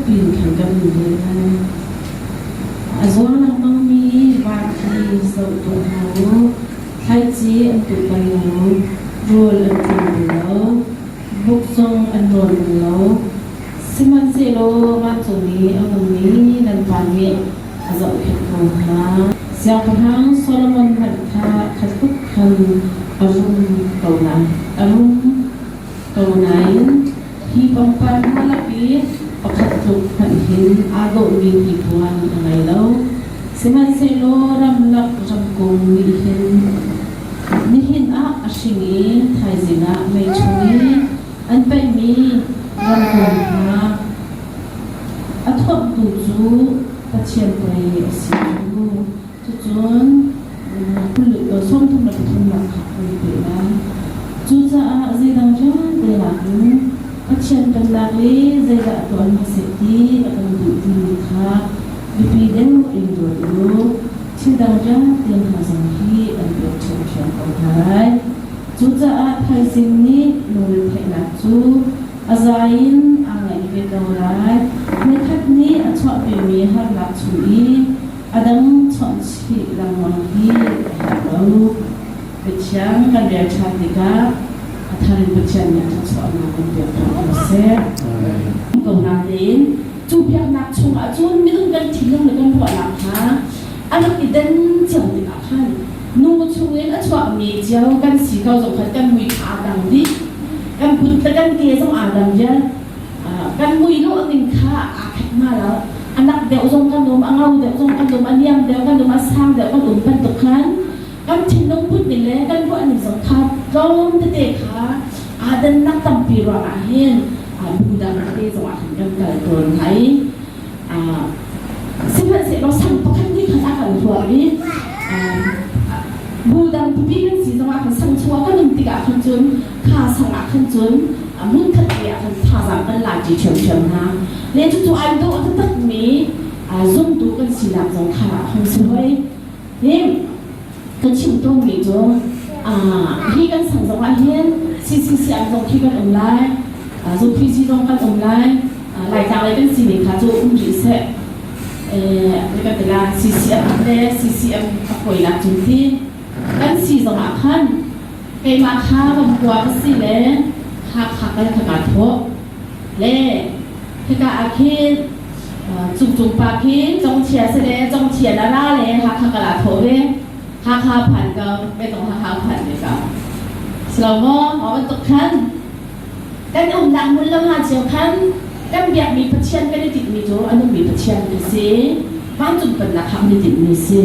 piin khan kan um ve lai. A zuang lengmangmi va khi zoh tuah hna u. Thlaici an tuh bal lo, rawl an ṭuan bal lo, buk zong an rawn bal lo. Sihmanhsehlaw vancung i a ummi nan Pa nih a zohkhenh ko hna. Siangpahrang Solomon hmanh kha khatluk khan a rum ko nain a rum ko nain hi pangpar hna lak i pakhat tluk hmanh hin aa dawhmi hnipuan a ngei lo. Sihmanhsehlaw ramlak ramkung nih hin nihin ah a hring i thaizing ah mei chung i an paihmi ramkung hna a thuamhtu cu Pathian pei a si cu. Cucun 33 nak kha kan pe lai. Cucaah zeidang vialte nakin Pathian pennak le zeidah tuah hmaseh ti a kan duh timi kha biapi deuh in ruat u. Thil dang vialte hna zong hi an pek ṭhiamṭhiam ko hna lai. Cucaah thaizing nih lungretheihnak cu a za in aa ngaih ve ko lai. Nikhat nih a chuahpimi harnak chung i a dang chawnh chih lengmang hi a herh lo. Pathian kan rel ṭhan tikah a thar in Pathian nih thluachuahnak kan pek hna ko seh. Ko natein cu biaknak chungah cun minung kan thinlung le kan ruahnak kha a rak i den cio tikah khan nu chungin a chuakmi cio kan si ko zong khan kan mui kha aa dang dih. Kan kut le kan ke zong aa dang vial. Kan mui lawh ning kha aa khat hna lo. A nak deuh zong kan um, a ngo deuh zong kan um, a niam deuh kan um, a sang deuh kan um bantuk khan kan thinlung put ning le kan ruah ning zong kha tlawm tete kha aa dannak tampi ruangah hin bu dang tete zongah hin kan kal tawn hna i sihmanhsehlaw sang pakhat nih khan a kan huam i bu dang pipi kan si zongah khan sang chungah kan um tikah khan cun kha sang ah khan cun hmunkhat te ah khan thazaang kan la ṭi ṭhiamṭhiam hna. Le cucu ai dawh taktakmi zumtu kan sinak zong kha a hung si hoi. Hi kan chim tawnmi cu hi kan sang zong ah hin CCCM zong khi kan um lai, Zungphi zong kan um lai, Laitlang lei kan sining kha cu um rih seh. Kan ti la CCM le CCM a fawinak cun ti kan si zong ah khan Keimah kha ramkua ka si le Hakha kal kha kaa thawh. Le hika ah khin Cungcung pa khi Congthia si le Congthia na ra le Hakha kal aa thawh ve. Hakha phan ko, ve tong Hakha phan ve ko. Silo maw, mah bantuk khan kan umnak hmun le hma cio khan kan biakmi Pathian kan i tinhmi cu a nungmi Pathian kan si. Vancung pennak kha kan i tinhmi si.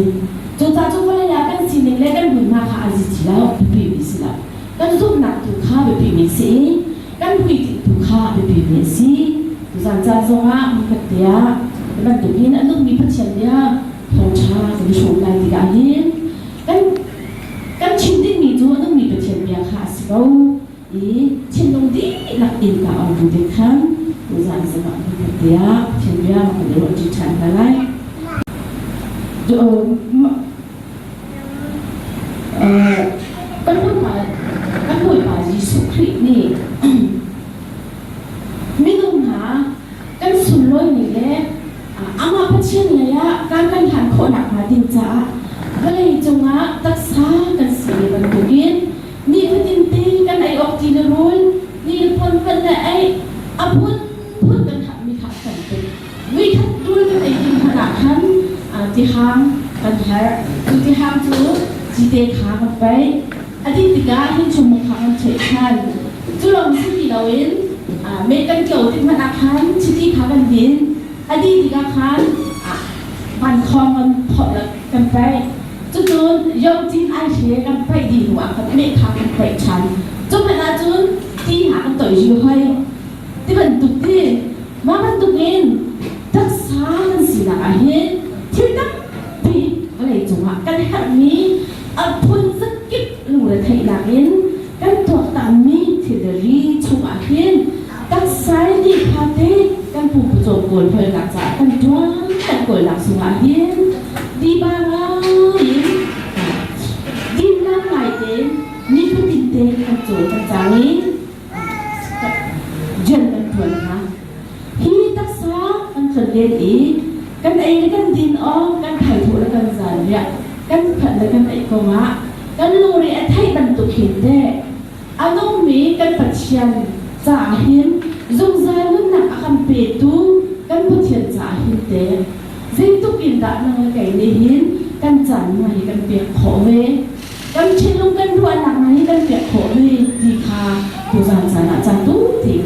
Cucaah cu vawlei ah kan sining le kan hmunhma kha a zi ti lo, biapimi si lo. Kan zumhnak tu kha biapimi si i kan hmuitinh tu kha biapimi a si. Tuzan caan zongah hmunkhat te ah hi bantukin a nungmi Pathian bia thawngṭha kan i hrawm lai tikah hin kan kan chim dingmi cu a nungmi Pathian bia kha a si ko i thinlung dihlak in ka au bu te khan tuzan zongah hmunkhat te ah Pathian bia kan i ruahṭi ṭhan hna lai. Kan Bawipa Jesuh Khrih nih minung hna kan sunlawimi le amah Pathian lei ah kan kan hlan khawh nakhnga ding caah vawlei cungah taksa kan si ve bantukin nifatin te kan ei awk ti le rawl ni le puan hmanh le ei a phunphun kan herhmi kha a tam tuk. Voikhat tul kan ei ding hmanh ah khan tihang kan herh. Cu tihang cu cite kha kan paih. A dih tikah hin chungmung kha kan cheih ṭhan. Cu lawng si ti loin meh kan kio tik hmanh ah khan chiti kha kan din. A dih tikah khan vankhawng kan phorh le kan paih. Cucun yongcin aihre kan paih dih hnu ah khan meh kha kan paih ṭhan. Cu hmanh ahcun ti hna kan toih rih hoi. Ti bantuk ti Mah bantukin taksa kan sinak ah hin thil tampi vawlei cungah kan herhmi a phun zakip lungretheihnak in kan tuaktanmi thilri chungah hin taksa i ni fate kan pumpucawm kawl hawlnak caah kan ṭuan kan kawlnak chungah hin diba ngai in dinnak ngai tein nifatin te kan cawl kan cang i rian kan ṭuan hna. Hi taksa kan tlonlen i kan ei le kan din awk, kan thaithawh le kan zanriah, kan phanh le kan eih kongah kan lungre a theih bantuk hin teh a nungmi kan Pathian caah hin zungzal nunnak a kan petu kan Pathian caah hin teh zeitluk in dah nang le kei nih hin kan caan hna hi kan pek khawh ve? Kan thinlung kan ruahnak hna hi kan pek khawh ve ti kha tuzan caan ah caan tu tein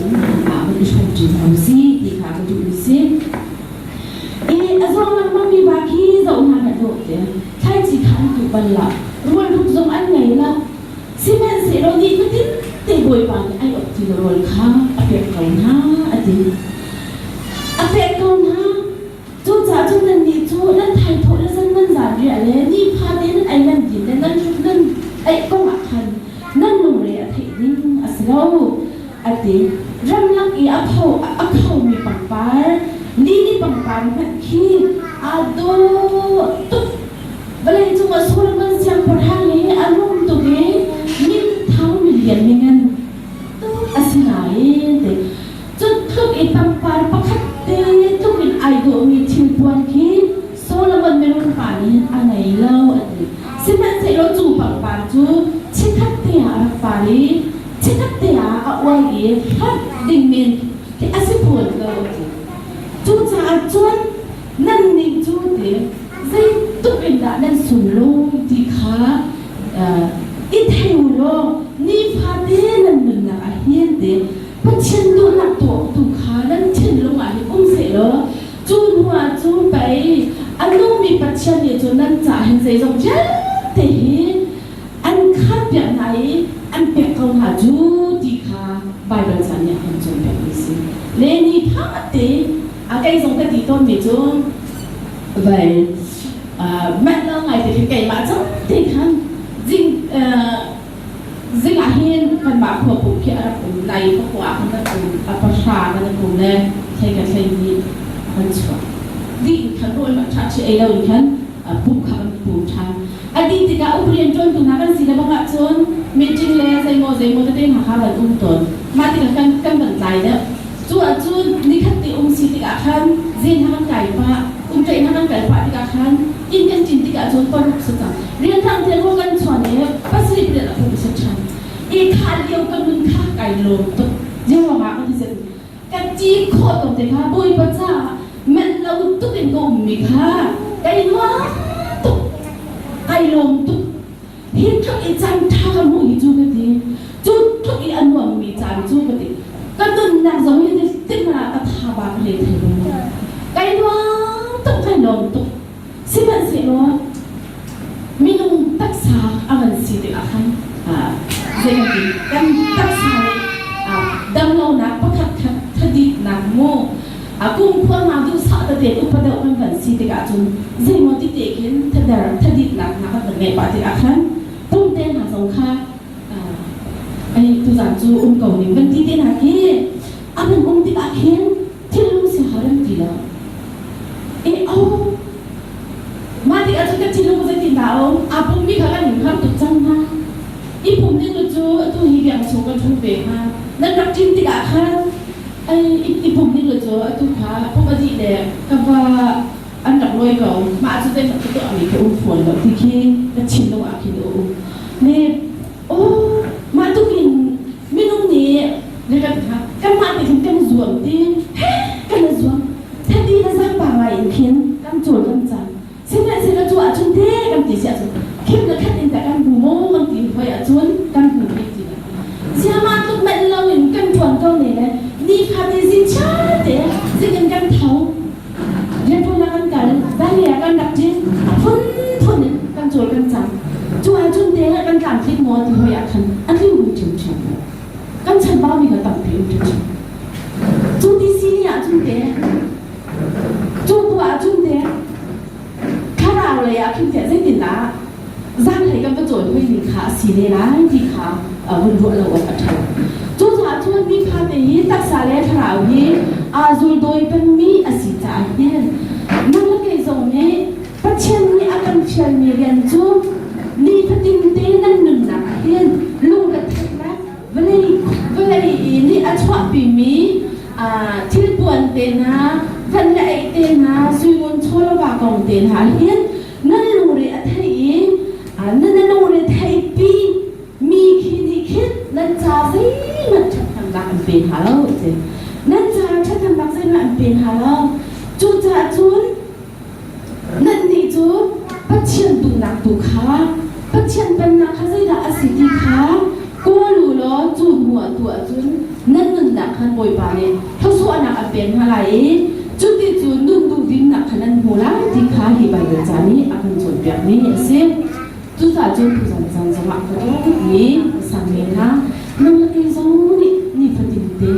ah kan i hrawm ṭi hna usih ti kha ka duh mi si. I a zawng lengmang mi va khi zoh hna hmanh dawh te thlaici kha an tuh bal lo, rualruk zong an ngei lo. Sihmanhsehlaw ni fatin te Bawipa nih ai awk ti rawl kha a pek ko hna a ti. A pek ko hna. Cucaah cun nannih cu nan thaithawh le zan nan zanriah le nifate nan ei nan din le nan hruk nan eih kong ah khan nan lungre a theih ding a si lo, a ti. Ramlak i a kho a khomi pangpar, lili pangpar hmanh khi aa dawh tuk. Vawleicung ah Solomon siangpahrang hi a rum tuk i minthang milian mingan tuk a si nain ti. Cu tluk i pangpar pakhat te tluk in ai dawhmi thilpuan khi Solomon mirum pa nih a ngei lo a ti. Sihmanhsehlaw cu pangpar cu chikkhat te ah a rak par i chikkhat te ah a uai i hlorh dingmi khi a si fawn lo a ti. Cucaah cun nannih cu ti zeitluk in dah nan sunlawi ti kha i thei u law nifate nan nunnak ah hin ti Pathian duhnak tuahtu kha nan thinlung ah hin um sehlaw cu hnuah cun pei a nungmi Pathian nih cun nan caah hin zeizong vialte hi an khanpiak hna i an pek ko hna cu ti kha Baibal ca nih a kan cawnpiakmi a si. Le ni te a kei zong ka ti tawnmi cu vai manh lo ngai te khi keimah cang te khan zing Zing ah hin kanmah khua pum khi a rak um nai pakua ah khan rak um a pahra kan rak um le thlei ka thlei nih a kan chuah dih in khan rawl mah ṭha ṭhi ei lo in khan pum kha kan pum ṭhan a dih tikah up rian ṭuantu hna kan si le bang ahcun meeting le zeimaw zeimaw tete hna kha van um tawn mah tikah kan kan van tlai deuh cu ahcun nikhat ti um si tikah khan zing hna kan kai pah umṭaih hna kan kal pah tikah khan inn kan ṭin tikah cun paruk si cang rianrang te ruang kan chuan i pasarih pariat a hung si ṭhan i kha lio ka nun kha kai lawm tuk ruangah ka ti ka ti khawh tuk te kha Bawipa caah manh lo tuk in ka ummi kha kai nuam tuk kai lawm tuk Hi tluk i caan ṭha ka hmuh hi cu ka ti. Cu tluk i a nuammi caan cu ka ti. Ka nunnak zong hi zeitik hmanh ah ka tha ba ka le thei bal lo. Kai nuam tuk, kai lawm tuk. Sihmanhsehlaw minung taksa a van si tikah khan zei kan ti kan taksa nih damlonak pakhat khat thaditnak mu kumkhua hna duhsah tete upa deuh kan van si tikah cun zeimaw tite khin thader thaditnak hna kan van ngeih pah tikah khan pumte hna zong kha ai tuzan cu um ko ning kan ti te hna khi a van um tikah khin thinlung si har an ti lo e oh mah tikah cun kan thinlung zeitin dah a um aa pummi kha kan ning har tuk cang hna i pum ning cu atu hi biang chung kan ṭhu ve hnga nan rak ṭin tikah khan Ai i pum ning cu atu kha pum a dih le ka va an rak lawi ko. Mah cu zeihmanh ka tuahmi ka um fawn lo ti khi ka thinlung ah khin a um. Ne oh mah tukin minung nih ne kan kha kanmah te khin kan zuam ti he kan zuam thati na zangpa ngai in khin kan cawl kan cang sihmanhsehlaw cu ahcun te kan ti si ahcun khim le khat in teh kan hmu maw kan ti hoi ahcun kan hmu bik ti lo ziamah tuk manh lo in kan ṭuan ko ne le nifate zing chiate zing in kan tho rianṭuan ah kan kal valley ah kan rak ṭin a phunphun in kan cawl kan cang cu ahcun te kan tlamtling maw ti hoi ah khan a tling um ṭhiamṭhiam lo kan chanbaumi kha tampi um ṭhiamṭhiam cu ti si ni ahcun te Cu bu ahcun teh thlarau lei ah khin teh zeitindah zanlei kan va cawn hoi ning kha a si ne lai ti kha vun ruah lo awk a ṭha. Cucaah cun mi fate hi taksa le thlarau hi aa zuldawi pengmi a si caah hin nang le kei zong nih Pathian nih a kan fialmi rian cu nifatin te nan nunnak ah hin lungretheihnak vawlei vawlei i nih a chuahpimi thilpuan te hna van le ei. te hna, suingun chawlava kong te hna hin nan lungre a thei i nan lungre theipi mi khi nih khin nan ca zeihmanh ṭhathnemnak an pe hna lo ti. Nan ca ṭhathnemnak zeihmanh an pe hna lo. Cucaah cun Nannih cu Pathian duhnak tu kha, Pathian pennak kha zeidah a si ti kha kawl u law cu hnuah tu ahcun nan nunnak khan Bawipa nih thluachuahnak an pek hna lai i cuticun nun duhdimnak kha nan hmu lai ti kha hi Baibal ca nih a kan cawnpiakmi a si. Cucaah cun tuzan caan zongah ka dawtmi sangmi hna, nang le kei zong nih nifatin te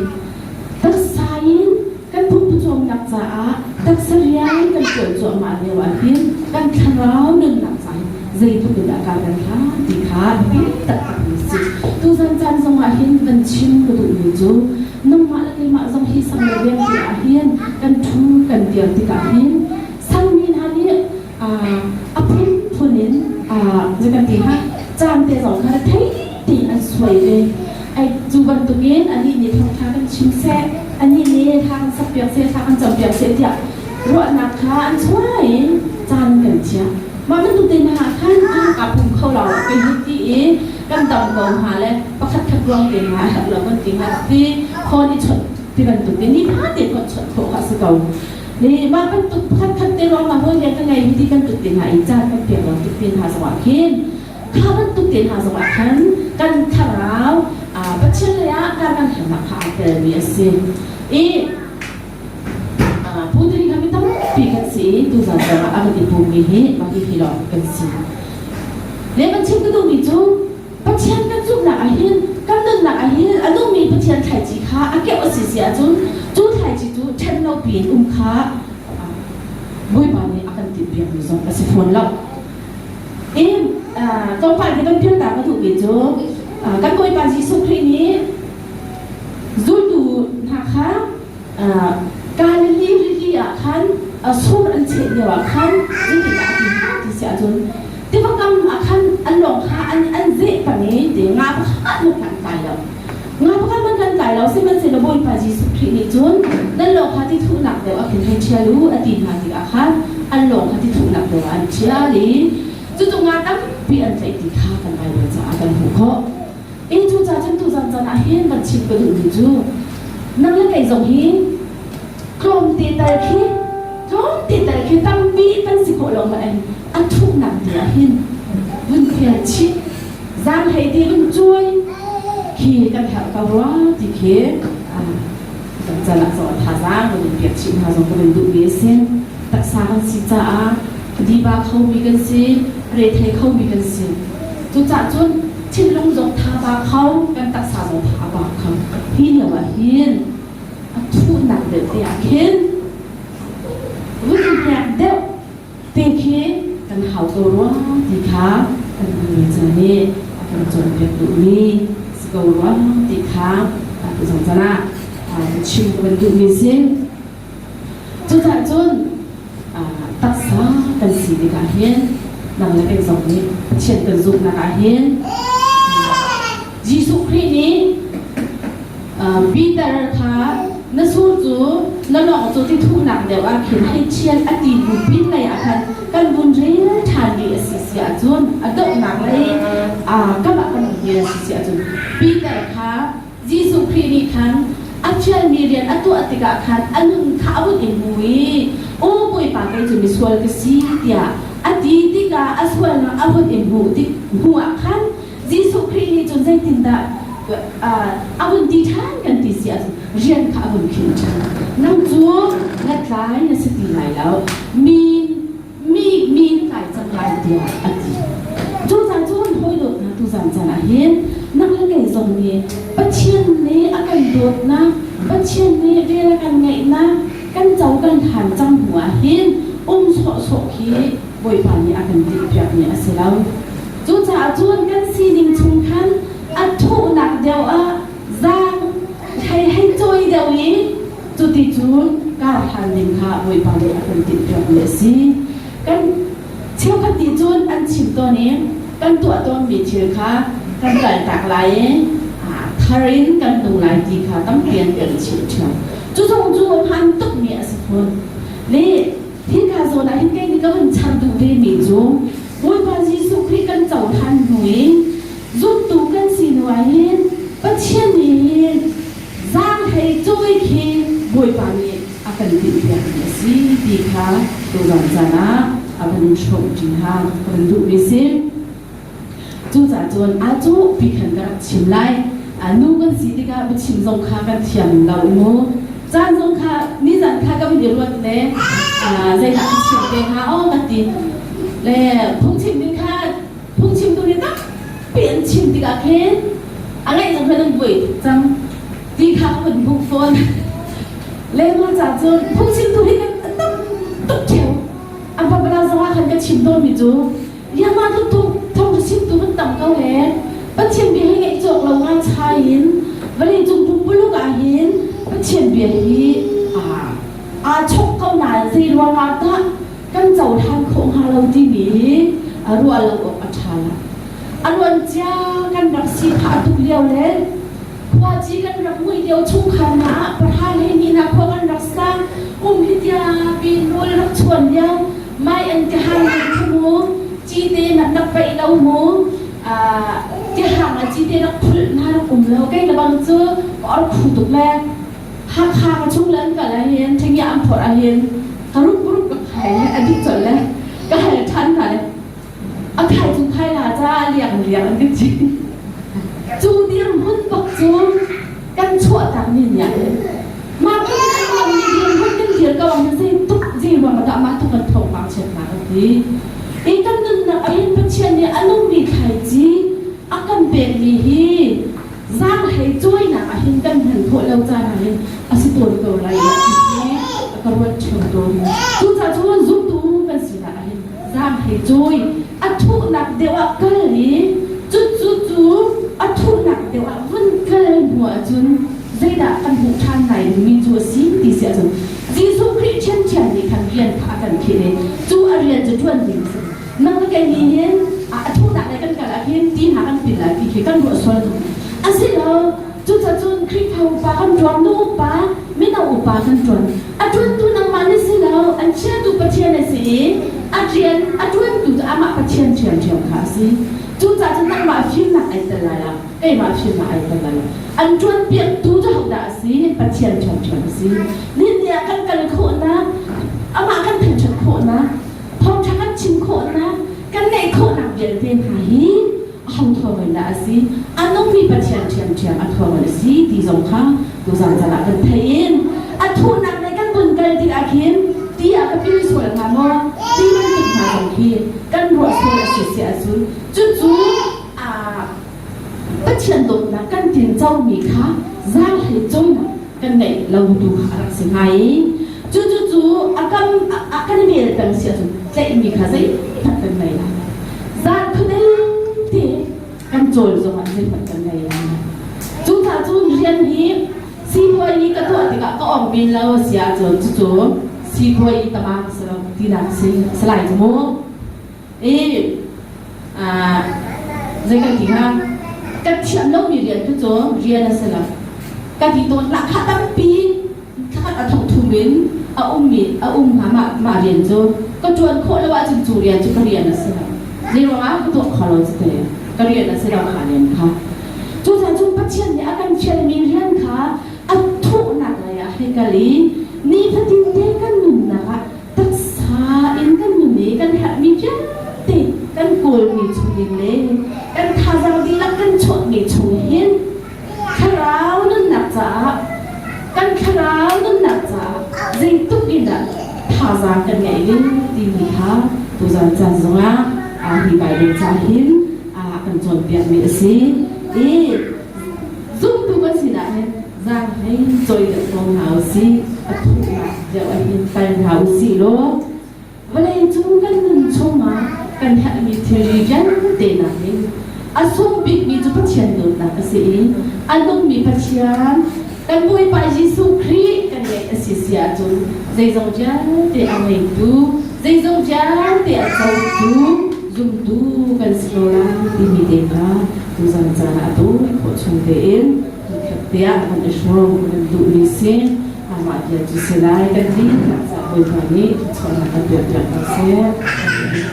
taksa in kan pumpucawmnak caah taksa rian kan ṭuan cuahmah lio ah hin kan thlarau nunnak caah hin zeitluk in dah kar kan hlan ti kha biapi taktak mi si. Tuzan caan zongah hin van chim ka duhmi cu nangmah le keimah zong hi sang le veng te ah hin kan ṭhu kan dir tikah hin sangmi hna nih a phunphun in zei kan ti hnga caan te zong kha thei tein an suai ve. Ai cu bantukin anih nih thawngṭha kan chim seh, anih nih thla kan sakpiak seh, thla kan campiak seh tiah ruahnak kha an chuah i caan kan chiah. Mah bantuk te hna ah khan aa pum kho lo kan hei ti i kan dam ko hnga le pakhat khat ruang te hna a herh lo kan ti hnga ti phone i chawnh ti bantuk te ni fa te phone chawnh khawh kha a si ko. Nih mah bantuk pakhat khat te ruang ah hawi le ka ngei ti bantuk te hna i caan kan pek lo tik te hna zongah khin kha bantuk te hna zongah khan kan thlarau Pathian lei ah kar kan hernak kha aa telmi a si. I Putri kha mi tampi kan si i tuzan zongah a kan i pummi hi mah hi lawng kan si. Le kan chim ka duhmi cu Pathian kan zumhnak ah hin kan nunnak ah hin a nungmi Pathian thlaici kha a keuh a si si ahcun cu thlaici cu ṭhen lo piin um kha Bawipa nih a kan timhpiakmi zong a si fawn lo. I tlawmpal hi kan pialta ka duhmi cu kan Bawipa Jesuh Khrih nih zultu hna kha Galilee rili ah khan sur an cheh lio ah khan zeitindah a ti hnga ti si ahcun tiva kam ah khan an lawng kha an an zeh pang i ti nga pakhat hmanh an tlai lo. Nga pakhat hmanh an tlai lo sihmanhsehlaw Bawipa Jesuh Khrih nih cun nan lawng kha ti thuhnak deuh ah khin hei ṭhial u a ti hna tikah khan an lawng kha ti thuhnak deuh ah an ṭhial i cucu nga tampi an tlaih ti kha kan Baibal caah kan hmuh khawh. Inn cu ca cun tuzan caan ah hin van chim ka duhmi cu nang le kei zong hi tlawmte tal khi tlawmte tal khi tampi kan si khawh lo hmanh a thuhnak te ah hin vun khel chih zaanghlei te vun cuai khi kan herh ko rua ti khi kan caan ah zong thazaang kan in pek chih hna zong kan in duhmi a si. Taksa kan si caah diva khomi kan si, rethei khomi kan si. Cucaah cun thinlung zong tha ba kho, kan taksa zong tha ba kho. Hi lio ah hin a thuhnak deuh te ah khin vun i hnek deuh te khi kan hau ko rua ti kha kan mi ca nih a kan cawnpiak duhmi si ko rua ti kha zong can ah chim ka van duhmi si. Cucaah cun taksa kan si tikah hin nang le kei zong nih Pathian kan zumhnak ah hin Jesuh Khrih nih Peter kha na sur cu na lawng cu ti thuhnak deuh ah khin hei ṭhial a ti hnu pin lei ah khan kan vun rel ṭhan rih a si si ahcun a donghnak lei kam ah kan vun rel a si si ahcun Peter kha Jesuh Khrih nih khan a fialmi rian a tuah tikah khan a nun kha a vun i hmu i, Aw Bawipa kei cu misual ka si tiah a ti tikah a sualnak a vun i hmuh tik hnuah khan Jesuh Khrih nih cun zeitindah a vun ti ṭhan kan ti si ahcun rian kha a vun khinh ṭhan. Nang cu ngatlai na si ti lai lo. Mi mi mi na tlai cang lai tiah a ti. Cucaah cun hawi dawtnak tuzan caan ah hin nang le kei zong nih Pathian nih a kan dawtnak, Pathian nih vel a kan ngeihnak, kan co kan hlan cang hnu ah hin um sawhsawh khi Bawipa nih a kan timhpiakmi a si lo. Cucaah cun kan sining chung khan a thuhnak deuh ah zaang hei hei cawi deuh i cuticun kar hlan ding kha Bawipa nih a kan timhpiakmi a si. Kan cheukhat nih cun an chim tawn i kan tuah tawnmi thil kha kan kaltak lai i thar in kan nung lai ti kha tampi an kan chimh ṭheo. Cu zong cu a hmaan tukmi a si fawn. Le hika zawn ah hin kei nih ka hun char duh ve mi cu Bawipa Jesuh Khrih kan cohlan hnu i zumtu kan si hnu ah hin Pathian nih hin zaanghlei cawi khi Bawipa nih a kan tinhpiakmi a si ti kha tuzan caan ah a van in hrawmṭi hna ka van duhmi si. Cucaah cun aa cawhpi khan ka rak chim lai. Nu kan si tikah biachim zong kha kan thiam lo mu. Caan zong kha nizan kha ka van i ruat le zeidah ka chim te hnga aw ka ti. Le phungchim ding kha phungchimtu nih tampi an chim tikah khin a ngaih zong khan an buai tuk cang ti kha ka van hmuh fawn. Le mah ca cun phungchimtu hi kan tam tuk ṭheo. A babala zong ah khan ka chim tawnmi cu Yama tu thong chimtu kan tam ko he Pathian bia hi ngaih cawk lo ngai chai in vawlei cung pumpuluk ah hin Pathian bia hi aa chok ko nain zei ruangah dah kan cohlan khawh hnga lo timi hi ruah lo awk a ṭha lo. A luan cia kan rak si phah tuk lio le khuaci kan rak muih lio chungkhar hna ah pahra le ni na khua kan rak sa kum hi tia pin rawl rak chuan lio mai an ti hang kha mu cite nak rak paih lo mu ti hang ah cite rak phulh na rak um lo kei le bang cu or khu tuk le Hakha ka chung le an kal ah hin ṭhengia an phorh ah hin ka rup rup ka khai le a dih colh le ka hal ṭhan hna le a khai cu khai la ca liang liang an kan chim cu dirhmun bak cu kan chuah tak ni nia mah kan an mi dirhmun kan dir ko ah zei tuk zei ruang dah mah tuk kan thawng pang chiat na kan ti i kan nunnak ah hin Pathian nih a nungmi thlaici a kan pekmi hi zaanghlei cawinak ah hin kan hman khawh lo caan ah hin a si tawn ko lai ti hi a ka ruat ṭheo tawn. Cucaah cun zumtu kan sinak ah hin zaanghlei cawi a thuhnak deuh ah kal i cucu cu a thuhnak deuh ah vun kal hnu ahcun zeidah kan hmuh ṭhan lai dingmi cu a si ti si ahcun Jesuh Khrih ṭhiamṭhiam nih khan rian kha a kan khinh i cu a rian cu ṭuan ding a si. Nang le kei nih hin a thuhnak lei kan kal ah hin ti hna kan pil lai ti khi kan ruah sual a si lo. Cucaah cun Khrihfa upa kan ṭuan, nu upa, mino upa kan ṭuan. A ṭuantu nangmah na si lo, an chiatu Pathian a si i a rian a ṭuantu cu amah Pathian ṭhiamṭhiam kha a si. Cucaah cun nangmah fimnak ai tel lai lo, keimah fimnak ai tel lai lo. An ṭuanpiaktu cu hodah a si? Pathian ṭhiamṭhiam a si. Nihin ni ah kan kal khawhnak, amah kan thangṭhat khawhnak, thawngṭha kan chim khawhnak, kan ngeih khawhnak vialte hna hi aho thawngin dah a si? A nungmi Pathian ṭhiamṭhiam a thawngin a si ti zong kha tuzan caan ah kan theih in a thuhnak le kan vun kal tikah khin ti ah ka pil sual hnga maw ti bantuk hna zong khi kan ruah sual a si si ahcun cucu Pathian dawtnak kan tincomi kha zaanghlei cawinak kan ngeih lo tu kha a rak si hnga i cucu cu a kam a kan vel peng si ahcun tlaihmi kha zeihmanh kan ngei lai lo. Zan khuadei te kan cawl zongah zeihmanh kan ngei lai lo. Cucaah cun rian hi sipuai i ka tuah tikah ka ong men lo a si ahcun cucu sipuai i tamang si lo tinak si si lai cu mu. I zei kan ti hnga kan thiam lomi rian tu cu rian a si lo ka ti tawn lahkhah tampi thlakhat a thong thum in a ummi a um hnga mah mah rian cu ka ṭuan khawh lo ahcun cu rian cu ka rian a si lo zei ruangah ka tuah kho lo cu te ka rian a si lo kha rian kha cucaah cun Pathian nih a kan fialmi rian kha a thuhnak lei ah hei kal i nifatin te kan nunnak ah taksa in kan nun i kan herhmi vialte kan kawlmi chungin le kan thazaang dihlak kan chuahmi chung hin thlarau nunnak caah kan thlarau nunnak caah zeitluk in dah thazaang kan ngeih ding timi kha tuzan caan zongah hi Bible ca hin a kan cawnpiakmi a si i zumtu kan sinah hin zaanghlei cawi deuh ko hna usih a thuhnak deuh ah hin kal hna usih law vawlei cung kan nun chungah kan herhmi thilri vialte nakin a sung bikmi cu Pathian dawtnak a si i a nungmi Pathian kan Bawipa Jesuh Khrih kan ngeih a si si ahcun zeizong vialte a ngeitu zeizong vialte a cotu zumtu kan si ko lai timi te kha tuzan caan ah a tawi khawh chung tein tiah kan i hrawm kan duhmi si amah. bia cu si lai. Kan dihlak caah Bawipa nih thluachuahnak kan pek piak ko seh.